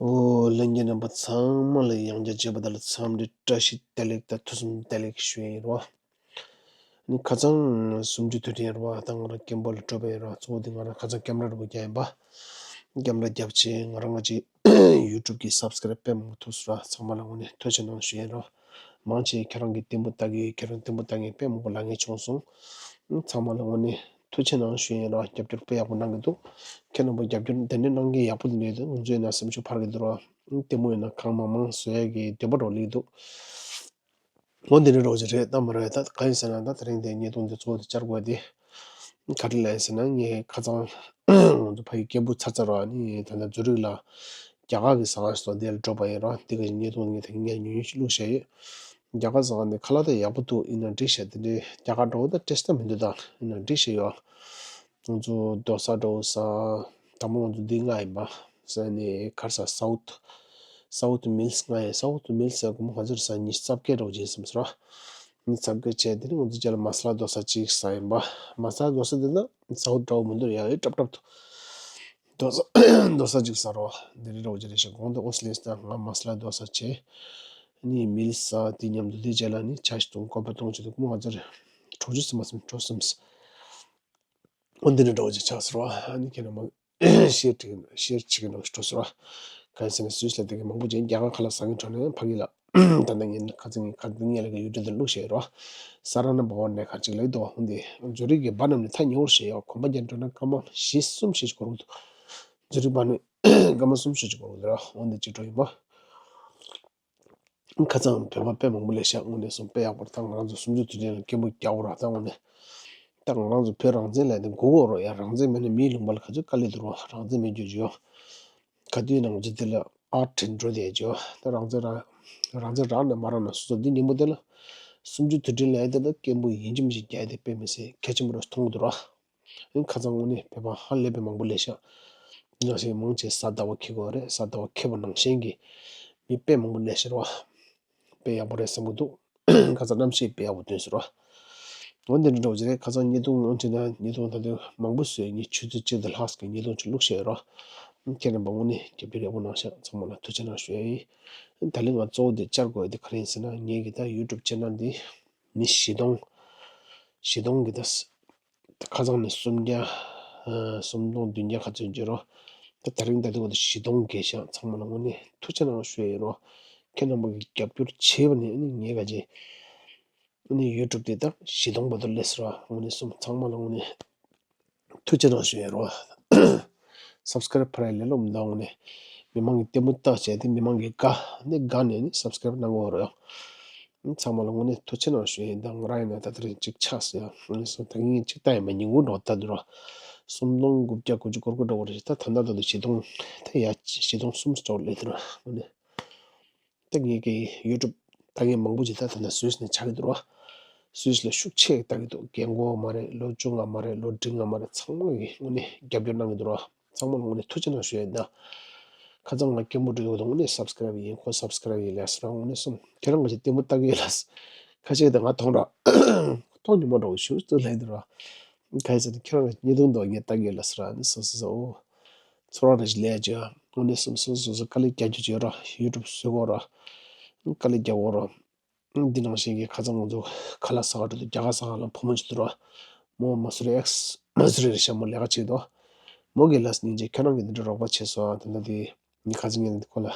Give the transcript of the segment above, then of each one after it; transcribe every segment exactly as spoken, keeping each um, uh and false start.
ཨོ། ལྷན་རྒྱས་རྣམ་པ་ཚང་མ་ལ་ཡང་བསྐྱར་མཇལ་བ་དང་འཚམས་འདྲི་བཀྲ་ཤིས་བདེ་ལེགས་དང་ཐུགས་སུན་བདེ་ལེགས་ཞུ་ཡིན་རོ། ནི་ཁ་སང་གསུམ་བཅུ་དུས་དྲན་རེད་བ། ད་ང་རང་སྐད་འབོར་ལ་སྤྲོད་པ་ཡིན་རོ། གཙོ་བོ་དེ་ང་རང་ཁ་སང་ཀེམ་ར་རུ་རྒྱག་ཡིན་པ། ཀེམ་ར་རྒྱབ་ཆེ་ང་རང་ང་ཅིག་ཡུ་ཊུབ་གི་སབ་སི་ཀ་རེབ་དཔེ་མང་པོ་ཐུབ་སོང་ར། ཚང་མ་ལ་དངོས་གནས་ཐུགས་རྗེ་གནང་ཞུ་ཡིན་རོ། མང་ཆེ་ཁྱེད་རང་གི་ལྟད་མོ་ལྟ་གི་ཡོད། ཁྱེད་རང་ལྟད་མོ་ལྟ་མཁན་དཔེ་མང་པོ་ལ་ངས་བྱུང་སོང་། ཚང་མ་ལ་དངོས་གནས་ཐུགས་རྗེ་གནང་ཞུ་ཡིན་རོ། རྒྱབ་སྐྱོར་དཔེ་ཡག་པོ་གནང་གི་འདུག་ཁྱེད་རྣམ་པ་རྒྱབ་སྐྱོར་དེ་འདྲ་གནང་མཁན་ཡག་པོ་འདི་འདྲ་ཡོད་དུས་ང་ཚོའི་ན་སེམས་ཤུགས་འཕར་གི་འདུག་རོ། ལྟད་མོ་ཡིན་ན་གང་མང་མང་བཟོ་ཡ་གི་འདོད་པ་འགྲོ་ལེ་འདུག་འོ་འདི་འདྲ་འདྲ་བོ་ཅིག་རེད། ད་མ་རེད། ད་གང་ཡིན་ཟེར་ན་ད་དེ་རིང་འདི་བརྙན་ཐུང་འདི་གཙོ་བོ་དེ་བཅར་དགོས་དེ་ག་རེ་ལབ་ཡིན་ཟེར་ན། ངས་ཁ་སང་ང་ཚོ་ཕ་ཡི་སྐད་འབོར་ཚར་ཚར་རོ། ནི་ད་ལྟ་ཛུ་རིག་ལ་རྒྱ་གར་གི་ཟ་ཁང་ཞིག་སོང་། དེ་ལ་འགྲོ་པ་ཡིན་རོ། དེ་ག་བརྙན་ཐུང་ངས་ད་ངས་ཉུང་ཉུང་ཞིག་བླུགས་བཞག་ཡོད། རྒྱ་གར་ཟ་ཁང་དེ་ཁ་ལག་དེ་ཡག་པོ་འདུག་ཡིན་ན་འགྲིག་ཤག་དེ་འདྲའི་རྒྱ་གར་འགྲོ་བ་ད་ཏེས་ཏ་མི་འདུག་ད་ཡིན་ན་འགྲིག་ཤག་ཡོད། ང་ཚོ་རྡོ་ས་འགྲོ་ས་དང་པོ་ང་ཚོ་འདི་ལྔ་ཡིན་པ། ས་ནི་ག་རེ་ཟ། སའུཐ་སའུཐ་མིལ་ལྔ་ཡིན། སའུཐ་མིལ་ཟེར་སྒོར་མོ་ག་ཚོད་རེད་ཟེར། ཉི་ཤུ་རྩ་བརྒྱད་འདྲ་བོ་ཅིག་ཡིན་བསམ་སོང་ར། ཉི་ཤུ་རྩ་བརྒྱད་བྱས། དེ་ནི་ང་ཚོ་རྗེས་ལ་མ་ས་ལ་རྡོ་ས་གཅིག་ཟ་ཡིན་པ། མ་ས་ལ་རྡོ་ས་དེ་ན་སའུཐ་འདྲ་བོ་མི་འདུག་ཡ་ཡོད་སྲབ་སྲབ་འདུག་རྡོ་ས་རྡོ་ས་གཅིག་ཟ་རོ། འདི་རེད་འདྲ་བོ་ཅིག་རེད་ཤག་གོང་དུ་ཨོ་སི་ལེས་ད་ང་མ་ས་ལ་རྡོ་ས་བྱས། ནི་མིལ་ཟ། དེ་མཉམ་དུ་དེ་རྗེས་ལ་ནི་ཇ་ཞིག་འཐུང་། ཀོ་པ་འཐུང་བྱས་འདུག་སྒོར་མོ་ག་ཚོད་རེད། དྲུག་ཅུ་ཙམ་མ་ཟིན། དྲུག་ཅུ་ཙམ། འོ་འདི་འདྲ་འདྲ་བོ་ཅིག་ཆགས་སོང་ར། ཨ་ནི་ཁྱེད་རང་མ་ཤེར་ཅིག་ཤེར་ཅིག་གནང་ཞིག་འགྲོ་སོང་ར། གང་ཡིན་ཟེར་ན་སུད་སི་ལ་དེ་གའི་མང་པོ་ཅིག་རྒྱ་གར་ཁ་ལག་ཟ་མཁན་འགྲོ་ནས་ཕ་གི་ལ། ད་ལྟ་ངས་ཁ་སང་ངས་ཁ་སང་ངས་ལ་གི་ཡུ་ཊུབ་དུ་བླུགས་བཞག་ཡོད་ར། ས་ར་ན་བ་བ་ནས་ཁ་ཅིག་ལ་འདུག་འོ་འདི་ཛུ་རིག་གི་བ་རྣམས་ནི་ཐག་ཉེ་བོར་བཞག་ཡོད། གོམ་པ་རྒྱག་འགྲོ་ན་སྐར་མ་བཞི་གསུམ་ཞིག་འགོར་གི་འདུག་ཛུ་རིག་བ་ནི་སྐར་མ་གསུམ་ཞིག་འགོར་གི་འདུག་ར། འོ་འདི་ཅིག་འགྲོ་ཡིན་པ། ཁ་སང་བོད་པ་དཔེ་མང་པོ་སླེབས་ཤག་དངོས་གནས་སོང་དཔེ་ཡག་པོ་རེད། ད་ང་རང་ཚོ་གསུམ་བཅུ་དུས་དྲན་ལ་སྐད་འབོད་རྒྱག་དགོས་ར། ད་དངོས་གནས་ད་ང་རང་ཚོ་བོད་རང་བཙན་ལབ་ནས་སྒུག་དགོས་རེད་ཡ། རང་བཙན་མེད་ན་མིའི་ལུང་པ་ལ་ག་ཚོད་དཀའ་ལས་འདུག་ར། རང་བཙན་མེད་རྒྱུ་ཅིག་ཡོད། ག་དུས་ཡིན་ན་ང་ཚོ་འདི་ལ་ཨར་དྲན་འགྲོ་བསྡད་ཀྱི་ཡོད། ད་རང་བཙན་རག་རང་བཙན་རག་ན་མ་རག་ན་སོ་སོ། འདི་ཉིན་མོ་དེ་ལ་གསུམ་བཅུ་དུས་དྲན་ལབ་ཡ་དེ་ལ་སྐད་འབོད་ཡིན་གཅིག་མིན་གཅིག་རྒྱག་ཡ་དེ་དཔེ་མི་སྲིད་གལ་ཆེན་པོ་རེད་མཐོང་གི་འདུག་ར། ཨ་ནི་ཁ་སང་དངོས་གནས་བོད་པ་ཧ་ལས་པའི་མང་པོ་སླེབས་ཤག་ནང་བཞིན་མང་ཆེ་གཟའ་ཟླ་བ་འཁེལ་གྱི་ཡོད་རེད། གཟའ་ཟླ་བ་འཁེལ་བ་ནང་བཞིན་གྱི་མི་དཔེ་མང་པོ་སླེབས་ཤག་ར། དཔེ་ཡག་པོ་རེད་བསམ་གྱི་འདུག་ཁ་སང་གནམ་གཤིས་དཔེ་ཡག་པོ་ཐོན་སོང་ར། འོ་འདི་འདྲ་འདྲ་བོ་ཅིག་རེད། ཁ་སང་བརྙན་ཐུང་ངོ་དེ་ན་བརྙན་ཐུང་ད་དུང་མང་པོ་བཟོས། ངས་ཆུ་ཚོད་གཅིག་དང་ལྷག་ཙམ་གྱི་བརྙན་ཐུང་ཅིག་བླུགས་བཞག་ཡོད་ར། ཁྱེད་རྣམ་པ་དངོས་གནས་རྒྱབ་སྐྱོར་ཡག་པོ་གནང་ཤག་ཚང་མ་ལ་ཐུགས་རྗེ་གནང་ཞུ་ཡ་ཡིན། ད་ལན་ང་གཙོ་བོ་དེ་བཅར་དགོས་ཡ་དེ་ག་རེ་ཡིན་ཟེར་ན། ངེད་ཀྱི་ད་ཡུ་ཊུབ་ཆེ་ནལ་འདི་མི་བཞི་སྟོང་བཞི་སྟོང་གི་ད་ཁ་སང་ནས་སུམ་བརྒྱ་ཨ་སུམ་སྟོང་བདུན་བརྒྱ་ག་ཚོད་འགྱོ་རོ། ད་དེ་རིང་ད་ལྟ་བར་དུ་བཞི་སྟོང་བརྒལ་ཤག་ཚང་མ་ལ་དངོས་གནས་ཐུགས་རྗེ་གནང་ཞུ་ཡ་ཡིན་རོ། ཁྱེད་རྣམ་པ་གིས་རྒྱབ་སྐྱོར་བྱས་པ་ནི་ཨ་ནི་ངས་ག་ཅིག་ཨ་ནི་ཡུ་ཊུབ་དེ་ད་བཞི་སྟོང་བར་དུ་སླེབས་སོང་ར། དངོས་གནས་སོང་ཚང་མ་ལ་དངོས་གནས་ཐུགས་རྗེ་གནང་ཞུ་ཡ་ཡིན་རོ། སབ་སི་ཀ་རེབ་འཕར་ཡ་ལས་སླ་པོ་མི་འདུག་དངོས་གནས་མི་མང་གི་ལྟད་མོ་ལྟ་བྱས་ཏེ་མི་མང་གི་དགའ་ནས་དགའ་ནས་ནི་སབ་སི་ཀ་རེབ་གནང་དགོས་རེད་ཡ། ཚང་མ་ལ་དངོས་གནས་ཐུགས་རྗེ་གནང་ཞུ་ཡིན། ད་ང་རང་ཡིན་ན་ད་དེ་རིང་གཅིག་ཆགས་སོང་ཡ། དངོས་གནས་སོང་ད་ངས་གཅིག་ལྟ་ཡིན་པ་ཉིན་གུང་འགྲོ་ལྟ་འདུག་ར། སུམ་སྟོང་དགུ་བརྒྱ་དགུ་བཅུ་སྐོར་སྐོར་འགྲོ་གི་རེད། ད་ད་ལྟ་ད་དུང་བཞི་སྟོང་ད་ཡ་བཞི་སྟོང་གསུམ་འགྲོ་སླེབས་འདུག་ར། དངོས་གནས་ད་ངས་ཀྱི་ཡུ་ཊུབ་ལྟ་མཁན་མང་པོ་ཅིག་ད་ད་ལྟ་སུད་སི་ནས་ཆགས་ཀྱི་འདུག་ར། སུད་སི་ལ་ཤུགས་ཆེ་ལྟ་གི་འདུག་རྒན་གོག་མ་རེད། ལོ་བཅོ་ལྔ་མ་རེད། ལོ་ཁྲི་ལྔ་མ་རེད། ཚང་མ་གིས་དངོས་གནས་རྒྱབ་སྐྱོར་གནང་གི་འདུག་ར། ཚང་མ་ལ་དངོས་གནས་ཐུགས་རྗེ་གནང་ཞུ་ཡ་ཡིན། ད་ཁ་སང་ང་སྐད་འབོད་འགྲོ་ཡོད་དུས་དངོས་གནས་སབ་སི་ཀ་རེབ་ཡིན། ཁོ་སབ་སི་ཀ་རེབ་ཡིན་ལབ་སོང་ར། དངོས་གནས་སོང་ཁྱེད་རང་ག་ཅིག་ལྟད་མོ་ལྟ་གི་ཡོད་ལབ་སོང་། ཁ་ཤས་ཀྱིས་ད་ང་མཐོང་ར། མཐོང་ཉུང་མ་འགྲོ་ཞུ་ཙུ་ལབ་ཡིན་འདུག་ར། ག་རེ་ཟེར་ན་ཁྱེད་རང་གི་བརྙན་ཐུང་འདི་ངས་ལྟ་གི་ཡོད་ལབ་སོང་ར། ཨ་ནི་སོ་སོ་སོ་ཚོར་བ་རེ་ཞིག་ལབ་ཡ་ཅིག་ཡ། དངོས་གནས་སོང་སོ་སོ་སོ་དཀའ་ལས་རྒྱག་རྒྱུ་ཅིག་ཡོད་ར། ཡུ་ཊུབ་བཟོ་དགོས་ར། དཀའ་ལས་རྒྱག་དགོས་ར། འདི་ནང་བཞིན་གྱི་ཁ་སང་ང་ཚོ་ཁ་ལག་ཟ་ག་འགྲོ་དུས་རྒྱ་གར་ཟ་ཁང་ལ་བུ་མོ་ཅིག་འདུག་ར། མོ་མ་སུ་རི་ཨེག་སི་མ་སུ་རི་རེད་ཤག་མོ་ལས་ཀ་བྱེད་འདུག་མོ་གིས་ལབ་སོང་། སྙིང་རྗེ། ཁྱོད་རང་གིས་འདི་འདྲ་རོགས་པ་བྱས་སོང་། ད་ལྟ་དེ་ངས་ཁ་སང་ངས་ཁོ་ལ་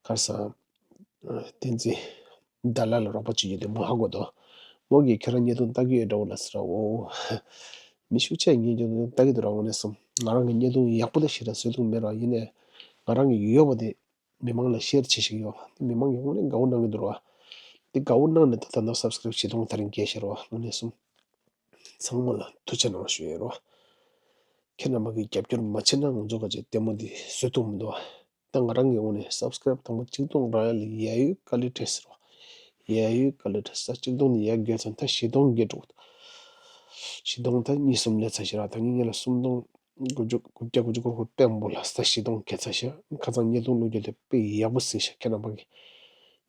ག་རེ་ཟ། བསྟན་འཛིན་ད་ལ་ལ་རོགས་པ་བྱེད་རྒྱུ་དེ་མོ་ཧ་གོ་འདུག་མོ་གིས་ཁྱོད་རང་བརྙན་ཐུང་ལྟ་གི་ཡོད་འདྲ་བོ་ལབ་སོང་ར། འོ། མི་ཤུགས་ཆེ་བརྙན་ཐུང་ལྟ་གི་འདུག་ར། དངོས་གནས་སོང་ང་རང་གི་བརྙན་ཐུང་ཡག་པོ་དེ་ཞེ་དྲག་བཟོ་ཐུབ་མེད་ར། ཡིན་ནའི་ང་རང་གི་ཡོད་པ་དེ་མི་མང་ལ་ཤེར་བྱེད་བཞིན་ཡོད། དེ་མི་མང་གིས་དངོས་གནས་དགའ་བོ་གནང་གི་འདུག་ར། དེ་དགའ་བོ་གནང་ནས་ད་ད་ནང་སབ་སི་ཀ་རེབ་བྱེད་སྟངས་དེ་རིང་རྒྱས་ཤར་བ། དངོས་གནས་སོང་ཚང་མ་ལ་ཐུགས་རྗེ་གནང་ཞུ་ཡ་ཡིན་རོ། ཁྱེད་རྣམ་པ་གིས་རྒྱབ་སྐྱོར་མ་བྱས་ན་ང་ཚོ་ག་ཅིག་ལྟད་མོ་འདི་བཟོ་ཐུབ་མི་འདུག་ད་ང་རང་གི་ངོས་ནས་སབ་སི་ཀ་རེབ་དང་པོ་ཆིག་སྟོང་རག་ཡ་ལ་ཡ་ཡོད་དཀའ་ལས་འཕྲད་ཟེར་བ། ཡ་ཡོད་དཀའ་ལས་འཕྲད་ས། ཆིག་སྟོང་ནས་ཡར་བརྒལ་ཚར། ད་བཞི་སྟོང་བརྒལ་འགྲོ་གི་འདུག་བཞི་སྟོང་ད་གཉིས་གསུམ་སླེབས་ཚར་ཤག་ར། ད་ངས་ཉིན་ལ་སུམ་སྟོང་དགུ་བཅུ་དགུ་བརྒྱ་དགུ་བཅུ་སྐོར་སྐོར་དཔེ་མང་པོ་ལ་ད་བཞི་སྟོང་བརྒལ་ཚར་ཤག་ཁ་སང་བརྙན་ཐུང་བླུགས་རྒྱུ་དེ་དཔེ་ཡག་པོ་གཟིགས་ཤག་ཁྱེད་རྣམ་པ་གིས།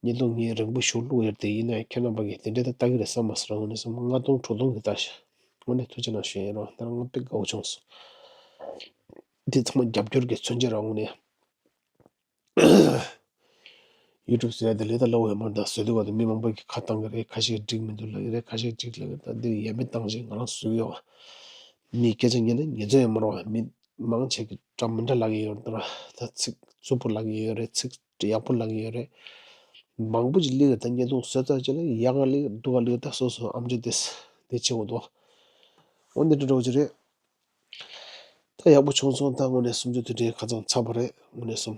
བརྙན་ཐུང་ངས་རིང་པོ་ཞིག་བླུགས་ཡོད་དེ། ཡིན་ནའི་ཁྱེད་རྣམ་པ་གིས་དེ་འདྲའི་ད་ལྟ་གི་རེད་བསམ་མ་སོང་། དངོས་གནས་སོང་ལྔ་སྟོང་དྲུག་སྟོང་གི་ལྟ་ཤག་དངོས་གནས་ཐུགས་རྗེ་གནང་ཞུ་ཡིན་རོགས། ད་ང་དཔེ་དགའ་བོ་བྱུང་སོང་། འདི་ཚང་མ་རྒྱབ་སྐྱོར་གྱི་མཚོན་བྱེད་རང་ངོ་ནས། ཡུ་ཊུབ་བཟོ་ཡ་དེ་ལས་ད་སླ་བོ་ཡོད་མ་རེད། ད་བཟོ་དུས་སྐབས་དུ་མི་མང་པོ་གིས་ཁ་བཏང་གི་རེད། ཁ་ཤས་འགྲིག་མི་འདུག་ལབ་ཀྱི་རེད། ཁ་ཤས་འགྲིག་ལབ་ཀྱི་རེད། ད་འདི་ཡ་མེད་བཏང་བཞིན་ང་རང་བཟོ་གི་ཡོད། མིའི་སྐད་ཆ་ཉན་ན་ངེད་ཚོ་ཡང་མ་རེད་བ། མི་མང་ཆེ་གིས་འདྲ་མི་འདྲ་ལབ་ཀྱི་ཡོད་རེད། ད་ཚིག་རྩུབ་པོ་ལབ་ཀྱི་ཡོད་རེད། ཚིག་ཡག་པོ་ལབ་ཀྱི་ཡོད་རེད། མང་པོ་ཅིག་གླེང་གི་རེད། ད་བརྙན་ཐུང་བཟོས་ཚར་རྗེས་ལ་ཡག་ག་གླེང་སྡུག་ག་གླེང་ད་སོ་སོ་ཨམ་ཅོག་དེ་དེ་བྱེད་དགོས་འདུག་འོ་འདི་འདྲ་འདྲ་བོ་ཅིག་རེད། ད་ཡག་པོ་བྱུང་སོང་། ད་དངོས་གནས་སུམ་ཅུ་དེ་འདྲའི་ཁ་ཚང་ཚར་བ་རེད། དངོས་གནས་སུམ་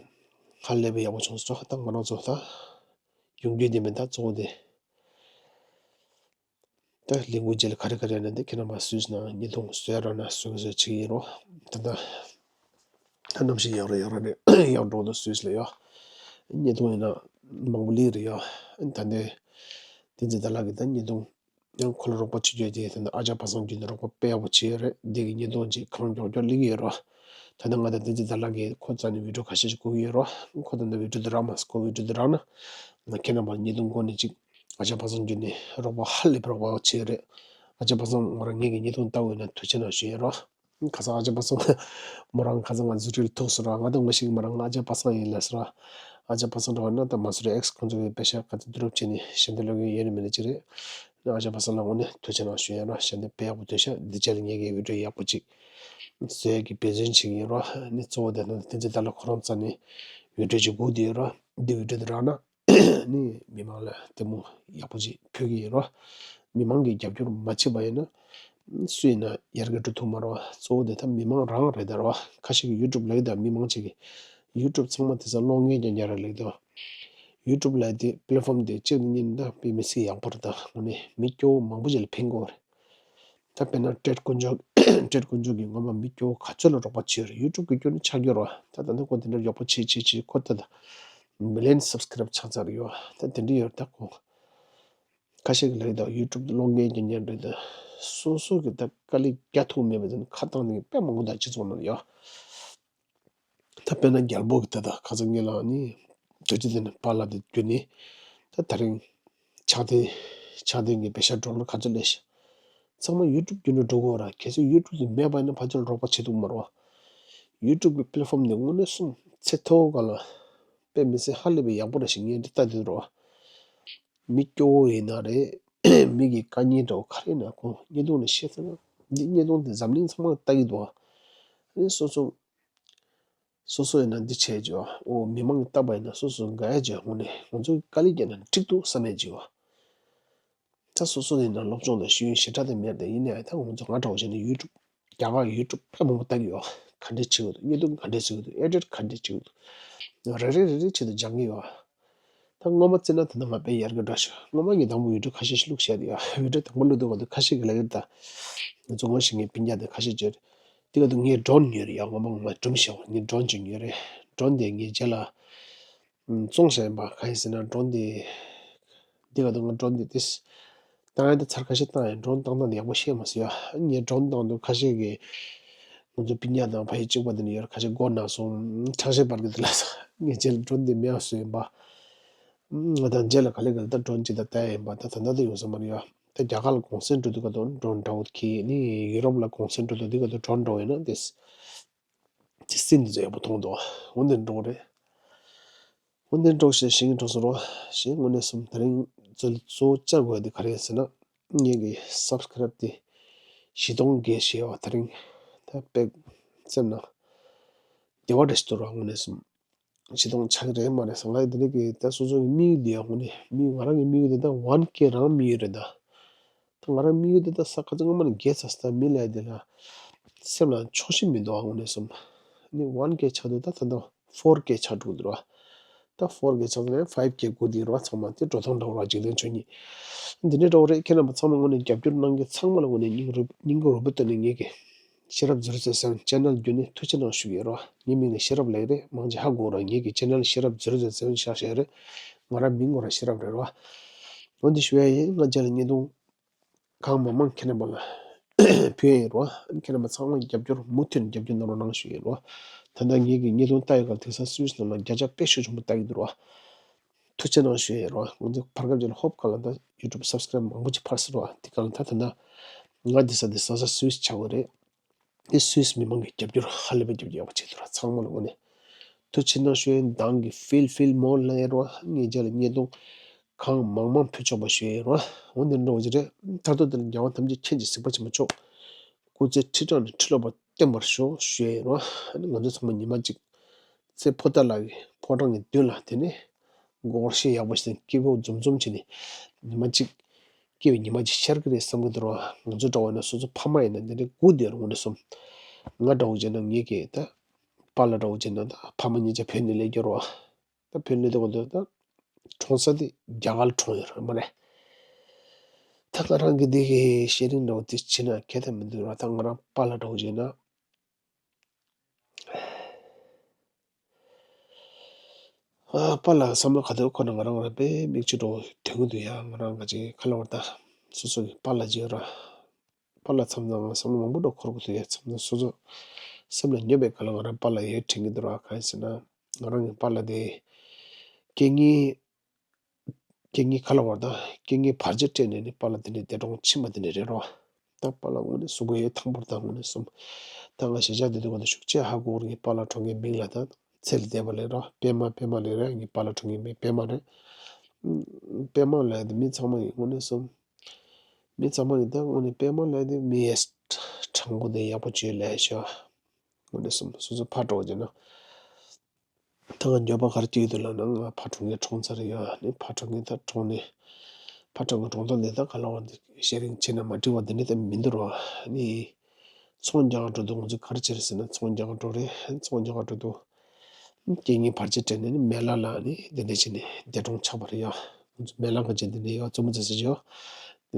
ཧ་ལས་པའི་ཡག་པོ་བྱུང་སོང་། ད་ང་རང་ཚོ་ད་ཡོང་རྒྱུ་དེ་མིན། ད་གཙོ་བོ་དེ་ད་ལས་འགུལ་རྗེས་ལ་ག་རེ་ག་རེ་ཡིན་ན་དེ་ཁྱེད་རྣམ་པ་སུས་ན་བརྙན་ཐུང་བཟོས་ར་ན་བཟོས་བཟོས་བྱེད་ཀྱི་ཡིན་རོགས། ད་ད་ད་གནམ་གཤིས་ཡག་རེད། ཡག་རེད། ཡག་འགྲོ་འདུག་སུས་ལ་ཡོད། བརྙན་ཐུང་ཡིན་ན་མང་པོ་ལེགས་རེད་ཡོད། ད་འདི་བསྟན་འཛིན་ཟླ་ལགས་ཀྱིས་ད་བརྙན་ཐུང་ཡང་ཁོ་ལ་རོགས་པ་བྱེད་རྒྱུ་དེ་ད་ནི་ཨ་ཅག་པ་སངས་བརྒྱུད་ནས་རོགས་པ་དཔེ་ཡག་པོ་བྱས་ཡོད་རེད། འདི་གི་བརྙན་ཐུང་ཅིག་ཁོ་རང་མགྱོགས་མགྱོགས་ལེན་གྱི་ཡོད་རོགས། ད་ནི་ང་དང་བསྟན་འཛིན་ཟླ་ལགས་ཀྱིས་ཁོ་རྩ་ནས་བི་ཌིའོ་ཁ་ཤས་ཤིག་བསྐུར་གྱི་ཡོད་རོགས། ཁོ་ད་ནི་བི་ཌིའོ་དེ་རག་མ་སོང་། ཁོ་བི་ཌིའོ་དེ་རག་ན་ང་ཁྱེད་རྣམ་པར་བརྙན་ཐུང་སྒོ་ནས་ཅིག་ཨ་ཅག་པ་སངས་བརྒྱུད་ནས་རོགས་པ་ཧ་ལས་པའི་རོགས་པ་བྱས་ཡོད་རེད། ཨ་ཅག་པ་སངས་མོ་རང་ངེད་ཀྱི་བརྙན་ཐུང་ལྟ་འོས་ན་ཐུགས་རྗེ་གནང་ཞུ་ཡོད་རོགས། ཁ་སང་ཨ་ཅག་པ་སངས་མོ་རང་ཁ་སང་ང་འཛུལ་ཁྲིད་ལ་ཐུག་སོང་ར། ང་དང་ང་ཞིག་མོ་རང་ཨ་ཅག་པ་སངས་ཡིན་ལབ་སོང་ར། ཨ་ཅག་པ་སངས་འགྲོ་བ་ན་ད་མ་སུ་རི་ཨེགས་ཁོང་ཚོ་གི་པེ་ཤ་ག་ཚོད་བསྡུ་རུབ་བྱས་ནས་ཞལ་འདེབས་སློག་གི་ཡོད་ནི་མེད་ནི་ཅི་རེད། ཨ་ཅག་པ་སངས་ལ་དངོས་གནས་ཐུགས་རྗེ་གནང་ཞུ་ཡ་ར། ཞལ་འདེབས་དཔེ་ཡག་པོ་ཐོབ་ཤག་འདི་རྗེས་ལ་ངེད་ཀྱི་བི་ཌིའོ་ཡག་པོ་ཅིག་བཟོ་ཡ་གི་འབད་བརྩོན་བྱེད་ཀྱི་ཡིན་ར། ནི་གཙོ་བོ་དེ་ན་བསྟན་འཛིན་ཟླ་ལགས་ཁོ་རང་རྩ་ནས་བི་ཌིའོ་ཅིག་སྒུག་བསྡད་ཡོད་ར། འདི་བི་ཌིའོ་དེ་རག་ན་ནི་མི་མང་ལ་ལྟད་མོ་ཡག་པོ་ཅིག་ཕུལ་གྱི་ཡིན་རོ། མི་མང་གིས་རྒྱབ་སྐྱོར་མ་བྱས་པ་ཡིན་ན་སུ་ཡིན་ན་ཡར་རྒྱས་འགྲོ་ཐུབ་མ་རེད་བ། གཙོ་བོ་དེ་ད་མི་མང་རང་རེད་ད་རེད་བ། ཁ་ཤས་ཀྱིས་ཡུ་ཊུབ་ལབ་ཀྱི་འདུག་མི་མང་ཅིག་གིས་ཡུ་ཊུབ་ཚང་མ་དེང་སང་གློག་བརྙན་རྐྱང་རྐྱང་རེད་ལབ་ཀྱི་འདུག་ཡུ་ཊུབ་ལབ་དེ་པི་ལེ་ཊི་ཕོམ་དེ་གཅིག་ནས་གཉིས་ནས་ད་དཔེ་མི་སྲིད་ཡག་པོ་རེད། ད་དངོས་གནས་མི་སྐྱོ་བོ་མང་པོ་ཅིག་ལ་ཕན་གྱི་ཡོད་རེད། ད་དཔེར་ན་ཀྲེད་དཀོན་མཆོག་ཀྲེད་དཀོན་མཆོག་གིས་སྔོན་མ་མི་སྐྱོ་བོ་ག་ཚོད་ལ་རོགས་པ་བྱས་ཡོད་རེད། ཡུ་ཊུབ་གི་སྐྱོན་ནི་ཆགས་ཀྱི་ཡོད་རེད་བ། ད་ད་ལྟ་ཁོ་དེ་འདྲ་མགྱོགས་པོ་བྱས་བྱས་བྱས་ཁོ་ད་ད་མི་ལི་ཡོན་སབ་སི་ཀ་རེབ་ཆགས་ཚར་ཡོད། ད་དེ་འདྲ་ཡོད་རེད། ད་ཁོ་ཁ་ཤས་ཀྱིས་ལབ་ཀྱི་འདུག་ཡུ་ཊུབ་གློག་བརྙན་རྐྱང་རྐྱང་རེད། ད་སོ་སོ་གི་ད་དཀའ་ལས་རྒྱག་ཐུབ་མེད་པ་དེ་ནི་ཁ་བཏང་ནས་དཔེ་མང་པོ་ད་སྤྱི་ཚོགས་ནང་ཡོད། ད་དཔེར་ན་རྒྱལ་པོ་གི་ད་ད་ཁ་སང་ངེད་ལ་ནི་དོལ་རྒྱལ་དེ་ནི་པཱ་ལགས་དེ་བརྒྱུད་ནས་ད་ད་རིང་ཕྱག་དེ་ཕྱག་དེ་གི་པེ་ཤ་ཌོ་ལར་ག་ཚོད་སླེབས་ཤག་ཚང་མ་ཡུ་ཊུབ་བརྒྱུད་ནས་འགྲོ་གི་ཡོད་ར། གལ་སྲིད་ཡུ་ཊུབ་དེ་མེད་པ་ཡིན་ན་ཕལ་ཆེར་རོགས་པ་བྱེད་ཐུབ་མ་རེད་བ། ཡུ་ཊུབ་གི་པི་ལེ་ཊི་ཕོམ་དེ་དངོས་གནས་སུ་ཚད་མཐོ་བོ་སྒང་ལ་དཔེ་མི་སྲིད་ཧ་ལས་པའི་ཡག་པོ་རེད་ཤག་ངས་འདི་ལྟ་དུས་ར་བ། མི་སྐྱོ་བོ་ཡིན་ན་རེད། མི་གི་དཀའ་ངལ་འདྲ་བོ་ག་རེ་ཡིན་ན་ཁོ་བརྙན་ཐུང་ནས་བཤད་ཚར་ན་འདི་བརྙན་ཐུང་དེ་འཛམ་གླིང་ཚང་མ་ལྟ་གི་འདུག་བ། ཨ་ནི་སོ་སོ་སོ་སོ་ཡིན་ན་འདི་བྱས་བྱས་བ། ཨོ་མི་མང་གིས་བལྟས་པ་ཡིན་ན་སོ་སོ་དགའ་ཡ་བྱས། དངོས་གནས་ང་ཚོ་གི་དཀའ་ལས་བརྒྱབ་ན་འགྲིག་འདུག་བསམ་ཡ་བྱས་བ། ད་སོ་སོ་ཡིན་ན་སློབ་སྦྱོང་དང་ཤེས་ཡོན་ཞེ་དྲག་དེ་མེད་དེ། ཡིན་ནའི་ད་ང་ཚོ་ང་འདྲ་བོ་བྱས་ན་ཡུ་ཊུབ་རྒྱ་གར་ཡུ་ཊུབ་དཔེ་མང་པོ་ལྟ་གི་ཡོད། ག་འདྲས་བྱེད་དགོས་འདུག་བརྙན་ཐུང་ག་འདྲས་བྱེད་དགོས་འདུག་ཨེ་ཌིཊ་ག་འདྲས་བྱེད་དགོས་འདུག་རེ་རེ་རེ་རེ་བྱེད་དུ་སྦྱང་གི་ཡོད། ད་སྔོན་མ་བརྩིས་ན་ད་ལྟ་ང་དཔེ་ཡར་རྒྱས་འགྲོ་ཤག་སྔོན་མ་ངས་དང་པོ་བི་ཌིའོ་ཁ་ཤས་ཤིག་བླུགས་བཞག་ཡོད། བི་ཌིའོ་དང་པོ་བླུགས་དུས་སྐབས་དུ་ཁ་ཤས་ཀྱིས་ལབ་ཡོད། ད་ང་ཚོ་ངོ་ཤེས་མཁན་སྤུན་ཀྱག་དེ་ཁ་ཤས་ཀྱིས་དེ་ག་དུ་ངས་ཌོན་ཉོས་རེད་ཡ། སྔོན་མ་ང་སྒྲུང་བཤད་པ་ངས་ཌོན་ཅིག་ཉོས་རེད། ཌོན་དེ་ངས་རྗེས་ལ་བཙོང་བཞག་ཡིན་པ། གང་ཡིན་ཟེར་ན་ཌོན་དེ་དེ་ག་དུ་ང་ཌོན་དེ་ཏིས་བཏང་ཡ་དེ་ཚར་ཁ་ཤས་བཏང་ཡ། ཌོན་བཏང་སྟངས་དེ་ཡག་པོ་ཤེས་མ་སོང་ཡ། ངས་ཌོན་བཏང་དུས་ཁ་ཤས་ཀྱིས་ང་ཚོ་སྤུན་ཀྱག་དང་ཕ་ཡུལ་གཅིག་པ་དེ་འདྲ་ཡོད་རེད། ཁ་ཤས་མགོ་ན་སོང་། ཁྲག་ཤེད་འབར་གི་འདུག་ལབ་སོང་། ངས་རྗེས་ལ་ཌོན་དེ་མེད་པ་བཟོས་ཡིན་པ། ང་དང་རྗེས་ལ་ག་ལེ་ག་ལེ་ད་ཌོན་ཅིག་ད་བལྟ་ཡ་ཡིན་པ། ད་ད་ལྟ་དེ་ཡོང་ས་མ་རེད་ཡ། ད་རྒྱ་གར་ལ་གུང་སེང་འགྲོ་དུས་ག་དུང་ཌོན་འདྲ་བོ་གི་ནི། ཡུ་རོབ་ལ་གུང་སེང་འགྲོ་དུས་དེ་ག་དུང་ཌོན་འདྲ་བོ་ཡིན་ན་དེ་དེ་སྲིད་འདི་ཚོ་ཡག་པོ་མཐོང་འདུག་འོན་ཏེ་འགྲོ་རེད། འོན་ཏེ་འགྲོ་ཞེས་ཞིང་འགྲོ་སོང་རོགས། ཞེས་དངོས་གནས་སུ་དེ་རིང་གཙོ་གཙོ་བོ་བཅར་དགོས་དེ་ག་རེ་ཟེར་ན། ངེད་ཀྱི་སབ་སི་ཀ་རེབ་དེ་བཞི་སྟོང་བརྒལ་བྱས་པ་དེ་རིང་ད་དཔེ་སེམས་ནང་བདེ་བ་འདྲ་ཞིག་འདུག་ར། དངོས་གནས་སུ་བཞི་སྟོང་ཆགས་ཀྱི་རེད་མ་རེད་ཟེར། ང་ཡི་དེ་རིང་གི་ད་སོ་སོ་གི་དམིགས་ཡུལ་དེ་ཡང་དངོས་གནས་དམིགས་ཡུལ་ང་རང་གི་དམིགས་ཡུལ་དེ་ད་ཝན་ཀེ་རང་དམིགས་ཡུལ་རེད་ད། ད་ང་རང་དམིགས་ཡུལ་དེ་ད་ས་ཁ་ཚ་ངོ་མ་ནས་བརྒལ་ཚར་སོང་། ད་མི་ལ་དེ་ལ་སེམས་ལ་ཆོག་ཤེས་མི་འདུག་ཨ། དངོས་གནས་སོང་ནི་ཝན་ཀེ་ཆགས་དུས་ད་ད་ད་ཕོར་ཀེ་ཆགས་འགྲོ་གི་འདུག་ར། ད་ཕོར་ཀེ་ཆགས་ནས་ཕའིབ་ཀེ་སྒུག་བསྡད་ར། ཚང་མ་དེ་འགྲོ་སྟངས་འདྲ་བོ་ར། འཇིག་རྟེན་ཆོས་ཉིད་འདི་འདྲའི་འདྲ་བོ་རེད། ཁྱེད་རྣམ་པ་ཚང་མ་དངོས་གནས་རྒྱབ་སྐྱོར་གནང་མཁན་ཚང་མ་ལ་དངོས་གནས་སྙིང་རུས་སྙིང་གི་རུས་པའི་ཐོག་ནས་ངེད་ཀྱི་ཤེས་རབ་ཛི་རོ་ཛི་རོ་སེ་བེན་ཆེ་ནལ་བརྒྱུད་ནས་ཐུགས་རྗེ་གནང་ཞུ་གི་ཡོད་ར། ངའི་མིང་ལ་ཤེས་རབ་ལབ་ཀྱི་རེད། མང་ཆེ་ཧ་གོ་ར། ངེད་ཀྱི་ཆེ་ནལ་ཤེས་རབ་ཛི་རོ་ཛི་རོ་སེ་བེན་ཤག་ཤག་རེད། ང་རང་མིང་ངོ་ར་ཤེས་རབ་རེད་ར། འོན་ཏེ་ཞུ་ཡ་ཡིན། ང་རྗེས་ལ་བརྙན་ཐུང་གང་མང་མང་ཁྱེད་རྣམ་པ་ལ་ཕུལ་ཡ་ཡིན་ར། ཁྱེད་རྣམ་པ་ཚང་མ་རྒྱབ་སྐྱོར་མུ་མཐུད་ནས་རྒྱབ་སྐྱོར་གནང་རོགས་གནང་ཞུ་ཡིན་ར། ད་ལྟ་ངེད་ཀྱི་བརྙན་ཐུང་ལྟ་ཡོད་སྐབས་དེང་སང་སུད་སི་ནང་ལ་བརྒྱ་ཆ་དཔེ་ཤུགས་ཆེན་པོ་ལྟ་གི་འདུག་ར། ཐུགས་རྗེ་གནང་ཞུ་ཡས་རོ། ང་ཚོ་ཕར་སྐབས་ཅིག་ལ་ཧོབ་ག་ལ་ད་ཡུ་ཊུབ་སབ་སི་ཀ་རེབ་མང་པོ་ཅིག་འཕར་སོང་རོ། དེ་ག་ལ་ད་ད་ད་ང་འདི་ས་འདི་ས་ས་སུད་སི་ཆགས་པ་རེད། དེ་སུད་སི་མི་མང་གི་རྒྱབ་སྐྱོར་ཧ་ལས་པའི་རྒྱབ་སྐྱོར་ཧ་ལས་པའི་རྒྱབ་སྐྱོར་ཚང་མ་ལ་དངོས་གནས་ཐུགས་རྗེ་གནང་ཞུ་ཡས། ད་གིན་ཕིལ་ཕིལ་མོར་ལབ་ཡས་རོ། ངའི་རྗེས་ལ་བརྙན་ཐུང་གང་མང་མང་ཕུལ་ཆོག་པ་ཞུ་ཡས་རོ། འོ་འདི་འདྲ་བོ་ཅིག་རེད། མཐར་ཐུག་དེ་ལ་རྒྱལ་བ་ཐམས་ཅད་མཁྱེན་ཅིང་གཟིགས་པ་ཆེན་པོ་མཆོག་སྐུ་ཚེ་ཁྲི་ཕྲག་ནས་ཁྲི་ལོ་བར་བརྟན་པར་ཤོག་ཞུ་ཡས་རོ། ཨ་ནི་ང་ཚོ་ཚང་མ་ཉི་མ་གཅིག་ཚེ་ཕོ་རྟ་ལགས་ཀྱི་ཕོ་བྲང་གི་མདུན་ལ་དེ་ནས་མགོ་སྐོར་ཤེས་ཡག་པོ་ཞིག་དང་སྐྱིད་པོ་འཛོམས་འཛོམས་བྱས་ནས་ཉི་མ་གཅིག་སྐྱིད་པའི་ཉི་མ་གཅིག་ཤར་གི་རེད་བསམ་གི་འདུག་རོ། ང་ཚོ་འདྲ་བོ་ཡིན་ན་སོ་སོ་ཕ་མ་ཡིན་ན་འདི་འདྲའི་སྒུག་བསྡད་རོ། དངོས་གནས་སོམ། ང་འདྲ་བོ་བྱས་ན་ངེད་ཀྱི་ད་པཱ་ལགས་འདྲ་བོ་བྱས་ན་ད་ཕ་མ་གཉིས་ཆ་བོད་ནས་སླེབས་ཀྱི་རོ། ད་བོད་ལ་སྡོད་དགོས་འདུག་ད་གྲོངས་ས་དེ་རྒྱ་གར་ལ་གྲོངས་ཡོད་རེད་མ་རེད། ད་ང་རང་གི་འདི་གི་ཤེ་རིང་འདྲ་བོ་དེ་བྱེད་ན་ཁྱད་ད་མི་འདུག་ར། ད་ང་རང་པཱ་ལགས་འདྲ་བོ་བྱས་ན། ཨ་པཱ་ལགས་བསམ་བློ་ག་དུས་འཁོར་ན་ང་རང་ང་རང་དཔེ་མིག་ཆུ་འདྲ་བོ་ཐོན་གི་འདུག་ཡ། ང་རང་ག་ཅིག་ཁ་ལ་བར་ད་སོ་སོ་གི་པཱ་ལགས་བྱས་ཡོད་ར། པཱ་ལགས་མཚམས་མཚམས་བསམ་བློ་མང་པོ་འདྲ་འཁོར་གི་འདུག་ཡ། མཚམས་མཚམས་སོ་སོ་སེམས་ལ་ཉོབ་པའི་སྐབས་ལ་ང་རང་པཱ་ལགས་ཡོད་དྲན་གྱི་འདུག་ར། གང་ཡིན་ཟེར་ན་ང་རང་གི་པཱ་ལགས་དེ་རྐྱེན་ངན་རྐྱེན་ངན་ག་ལ་བར་དང་རྐྱེན་ངན་བར་ཆད་སྤྲད་ནས་ནི་པཱ་ལགས་དེ་ནས་འདས་གྲོངས་ཕྱིན་པ་དེ་ནས་རེད་རོ། ད་པཱ་ལགས་དངོས་གནས་གཟུགས་པོ་ཡོད་ཐང་པོར་དང་དངོས་གནས་སོམ། ད་ང་གཞིས་ཆགས་དེ་དུས་ག་དུས་ཤུགས་ཆེ་ཧ་གོ་ར། ངའི་པཱ་ལགས་གྲོངས་མཁན་མིང་ལ་ད་ཚེ་ལས་འདས་པ་ལས་རོ། པད་མ་པད་མ་ལས་ར། ངའི་པཱ་ལགས་གྲོངས་མཁན་མིང་པད་མ་རེད། པད་མ་ལས་དེ་མི་ཚང་མ་ཡིན་དངོས་གནས་སོམ། མི་ཚང་མ་ཡིན་ད་དངོས་གནས་པད་མ་ལས་དེ་མི་ཡས་དྲང་པོ་དེ་ཡག་པོ་བྱོས་ལས་ཤོ། དངོས་གནས་སོམ། སོ་སོ་ཕར་འགྲོ་བྱས་ན། ད་ང་འགྱོད་པ་ག་རེ་སྐྱེ་ཡོད་འདུག་ལབ་ན་ང་ཕ་གྲོངས་མཁན་གྲོངས་ཚར་ཡོད། ཨ་ནི་ཕ་གྲོངས་མཁན་ད་གྲོངས་ནས་ཕ་གྲོངས་མཁན་གྲོངས་ཐོག་འདི་ད་ག་ལ་བ་འདི་ཤེ་རིང་བྱས་ན་མ་འགྲིག་པ་འདི་འདྲ་ད་མི་འདུག་རོ། ཨ་ནི་ཚོང་རྒྱག་ག་འགྲོ་དུས་ང་ཚོ་ག་རེ་བྱེད་རེད་ཟེར་ན་ཚོང་རྒྱག་ག་འགྲོ་རེད། ཚོང་རྒྱག་ག་འགྲོ་དུས་རྐྱེན་ངན་བར་ཆད་སྤྲད་ནས་ནི་མེ་ལ་ལ་ནི་འདི་འདྲ་བྱས་ནས་འདས་གྲོངས་ཆགས་པ་རེད་ཡ། ང་ཚོ་མེ་ལ་ཁ་ཅིག་འདི་འདྲ་ཡོད་བཙུན་མོ་ཚེ་ཟེར་གྱི་ཡོད།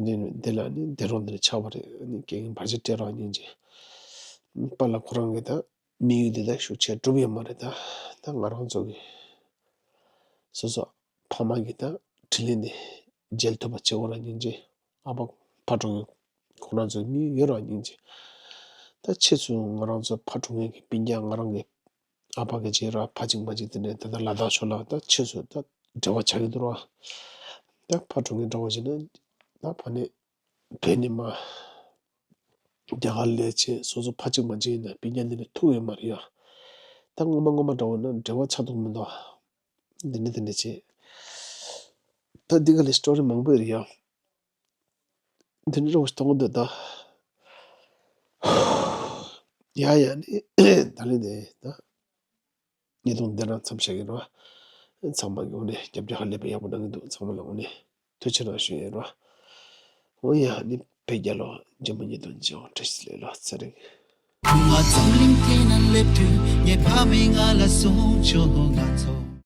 འདི་འདྲ་འདི་ལ་ནི་འདས་གྲོངས་འདི་འདྲ་ཆགས་པ་རེད། ཨ་ནི་རྐྱེན་ངན་བར་ཆད་སྤྲད་རོགས་སྙིང་རྗེ། པཱ་ལགས་ཁོ་རང་གིས་ད། དམིགས་ཡུལ་འདི་དག་ཤུགས་ཆེ་འགྲུབ་ཡོད་མ་རེད་ད། ད་ང་རང་ཚོ་གི་སོ་སོ་ཕ་མ་གི་ད་དྲིན་ལན་འདི་འཇལ་ཐུབ་པ་བྱེད་དགོས་ར་སྙིང་རྗེ། ཨ་ཕ་ཕ་གྲོངས་ཡོད། ཁོ་རང་ཚོ་དམིགས་ཡུལ་ཡོད་ར་སྙིང་རྗེ། ད་ཕྱིས་སུ་ང་རང་ཚོ་ཕ་གྲོངས་མཁན་གྱི་སྤུན་ཀྱག་ང་རང་གི་ཨ་ཕ་གི་རྗེས་ར་ཕ་གཅིག་མ་གཅིག་དེ་ནས་ད་ལྟ་ལ་དྭགས་ཕྱོགས་ལ་ད་ཕྱིས་སུ་ད་འབྲེལ་བ་ཆགས་ཀྱི་འདུག་ར། ད་ཕ་གྲོངས་མཁན་འདྲ་བོ་བྱས་ན་ད་ཕ་ནས་བོད་ནས་མར་རྒྱ་གར་སླེབས་བྱས་སོ་སོ་ཕ་གཅིག་མ་གཅིག་ཡིན་ན་སྤུན་ཀྱག་འདི་ནས་ཐུག་ཡོད་མ་རེད་ཡ། ད་སྔོན་མ་སྔོན་མ་འདྲ་བོ་ན་འབྲེལ་བ་ཆགས་ཐུབ་མི་འདུག་འདི་འདྲ་འདི་འདྲ་བྱས། ད་འདི་ག་ལ་སི་ཊོ་རི་མང་པོ་ཡོད་རེད་ཡ། འདི་འདྲ་འདྲ་བོ་ཞིག་གཏོང་གི་འདུག་ད། ཡ་ཡ་ནི་ད་ལན་དེ་ད། བརྙན་ཐུང་འདི་རང་མཚམས་བཞག་གི་རེད་བ། ཚང་མ་གི་འོ་ནས་རྒྱབ་སྐྱོར་ཧ་ལས་པ་ཡག་པོ་གནང་གི་འདུག་ཚང་མ་ལ་འོ་ནས་ཐུགས་རྗེ་གནང་ཞུ་ཡས་རེད་བ། འོ་ཡ་ནི་བོད་རྒྱལ་ལོ། རྗེས་མ་བརྙན་ཐུང་མཇལ་ཡོང་། བཀྲ་ཤིས་བདེ་ལེགས། ལགས་སོ། ཚེ་རིང་། ང་འཛམ་གླིང་སྟེང་ན་སླེབས་དུས་ངའི་ཕ་མས་ང་ལ་གསུངས་བྱུང་། ང་ཚོ་